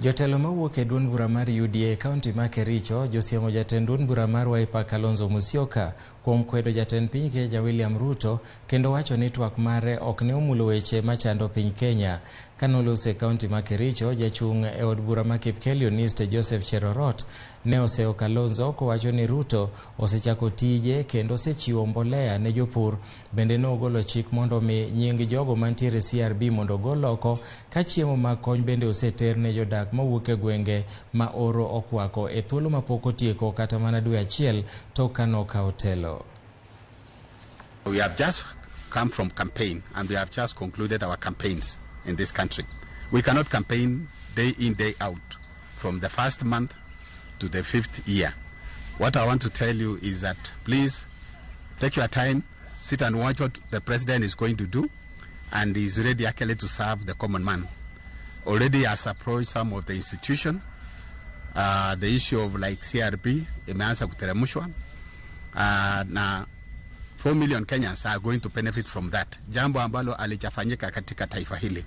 Jotelo mawuok e duond bura mar UDA e kaunti ma Kericho josiemo jatend duond bura mar Wiper Kalonzo Musyoka kuom kwedo jatend piny Kenya William Ruto kendo wacho ni twak mare ok ne omulo weche machando piny Kenya. Kanoloso e kaunti ma Kericho, jachung' e od bura ma Kipkelion East Joseph Cherorot ne oseyo Kalonzo kowacho ni Ruto osechako tije kendo osechiwo mbolea ne jopur. Bende ne ogolo chik mondo mi nying jogo mantiere CRB mondo ogol oko ka chiemo mag kony bende oseter ne jodak mawuok e gwenge ma oro okwako e thuolo mapok otieko kata mana dwe achiel tok ka nokawo telo. We have just come from campaign and we have just concluded our campaigns in this country. We cannot campaign day in, day out from the first month to the fifth year. What I want to tell you is that please take your time, sit and watch what the president is going to do, and he's ready actually to serve the common man. Already has approached some of the institution. The issue of like CRB imeanza kuteremshwa na 4 million Kenyans are going to benefit from that, jambo ambalo alijafanyika katika taifa hili.